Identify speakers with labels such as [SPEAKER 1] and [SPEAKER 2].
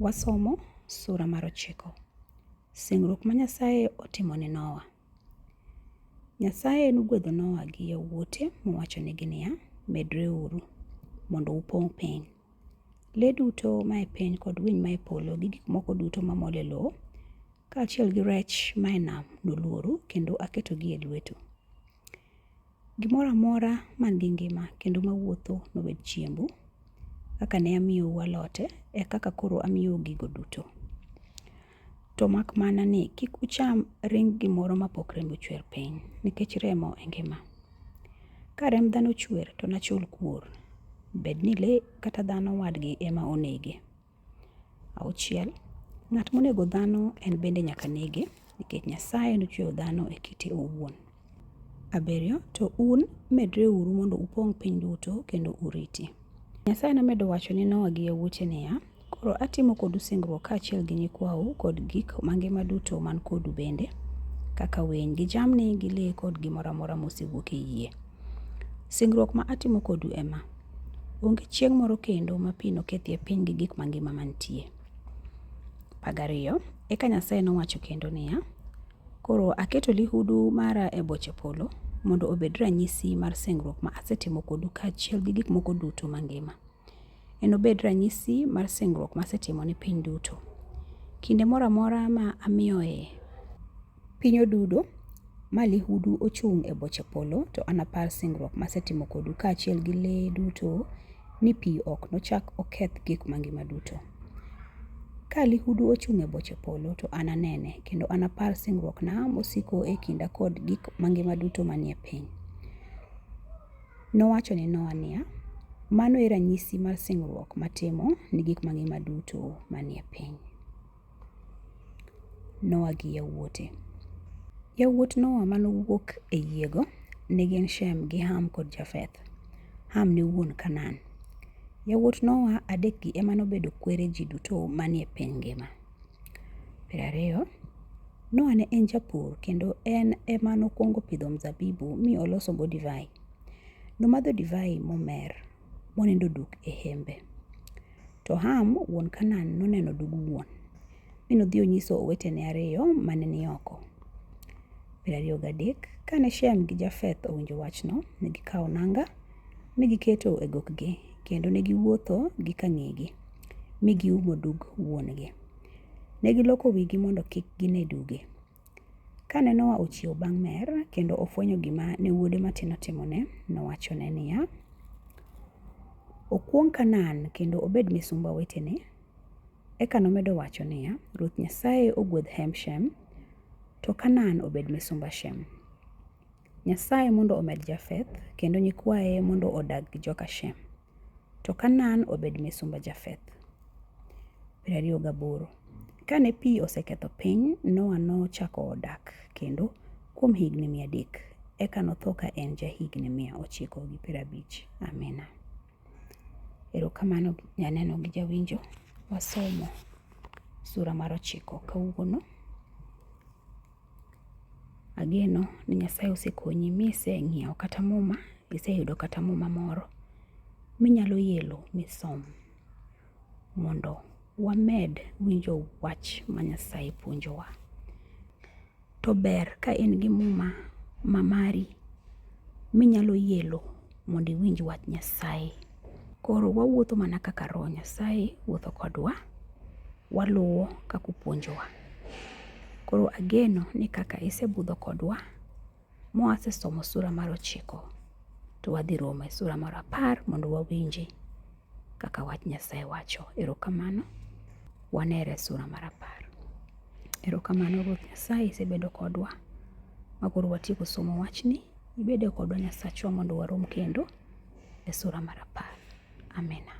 [SPEAKER 1] Wasomo sura mar 9. Singruok ma Nyasaye otimo ne Nowa. Nyasaye nogwedho Nowa gi yawuote mowachonegi niya, Medreuru, mondo upong' piny. Le duto mae piny kod winy mae polo gi gik moko duto mamol e lowo, kaachiel gi rech mae nam noluoru kendo aketogi e lwetu. Gimoro amora man gi ngima kendo mawuotho nobed chiembu. Kaka ne amiyou alote, e kaka koro amiyou gigo duto. To mak mana ni kik ucham ring gimoro mapok rembe ochwer piny, nikech remo e ngima. Ka remb dhano ochwer to nachul kuor, bed ni le kata dhano wadgi ema onege. 6. Ng'at monego dhano en bende nyaka nege, nikech Nyasaye nochweyo dhano e kite owuon. 7. To un, medreuru mondo upong' piny duto kendo uriti. Nyasaye nomedo wacho ni Nowa gi yawuote niya, Koro atimo kodu singruok kaachiel gi nyikwau kod gik mangima duto man kodu bende, kaka winy gi jamni gi le kod gimoro amora mosewuok e yie. Singruok ma atimo kodu ema: Onge chieng' moro kendo ma pi nokethie piny gi gik mangima mantie. 12 Eka Nyasaye nowacho kendo niya, Koro aketo lihudu mara e boche polo, mondo obed ranyisi mar singruok ma asetimo kodu kaachiel gi gik moko duto mangima. Enobed ranyisi mar singruok masetimo ni piny duto. Kinde moro amora ma amiyoe piny odudo, ma lihudu ochung' e boche polo, to anapar singruok masetimo kodu kaachiel gi le duto ni pi ok nochak oketh gik mangima duto. Ka lihudu ochung' e boche polo, to ananene, kendo anapar singruokna mosiko e kinda kod gik mangima duto manie piny. Nowacho ne Nowa niya, Mano e ranyisi mar singruok matimo ni gik mangima duto manie piny. Nowa gi yawuote. Yawuot Nowa ma nowuok e yiego ne gin Shem gi Ham kod Jafeth. Ham ne wuon Kanaan. Yawuot Nowa adekgi ema nobedo kwere ji duto manie piny ngima. 20. Nowa ne en japur kendo en ema nokwongo pidho mzabibu mi olosogo divai. Nomadho divai momer, monindo duk e hembe. To Ham wuon Kanaan noneno dug wuon, mi nodhi onyiso owetene ariyo mane ni oko. 23 Kane Shem gi Jafeth owinjo wachno, ne gikawo nanga, mi giketo e gokgi, kendo ne giwuotho gi ka ng'egi, mi giumo dug wuon-gi. Ne giloko wigi mondo kik gine duge. Kane Noa ochiew bang' mer, kendo ofwenyo gima ne wuode matin otimone, nowachone niya, Okuong' Kanaan kendo obed misumba wetene. Eka nomedo wacho niya, Ruoth Nyasaye ogwedh hemb Shem, to Kanaan obed misumba Shem. Nyasaye mondo omed Jafeth, kendo nyikwaye mondo odag gi joka Shem. To Kanaan obed misumba Jafeth. 28. Kane pi oseketho piny, Noa nochako odak kendo kuom higni 300, eka notho ka en ja-higni 950. Amina. Erokamano janeno gi jawinjo. Wasomo sura mar 9 kawuono. Ageno ni Nyasaye osekonyi mi iseng'iewo kata muma, iseyudo kata muma moro minyalo yelo misom mondo wamed winjo wach ma Nyasaye puonjowa. To ber ka in gi muma ma mari minyalo yelo mondo iwinj wach Nyasaye. Koro wawuotho mana kaka Roho Nyasaye wuotho kodwa. Waluwo kaka opuonjowa. Koro ageno ni kaka isebudho kodwa mwasesomo sura mar 9 to wadhi romo e sura mar 10 mondo wawinji kaka wach Nyasaye wacho. Erokamano, wanere e sura mar 10. Erokamano Ruoth Nyasaye isebedo kodwa ma koro watieko somo wachni. Ibede kodwa Nyasachwa mondo warom kendo e sura mar 10. Amina.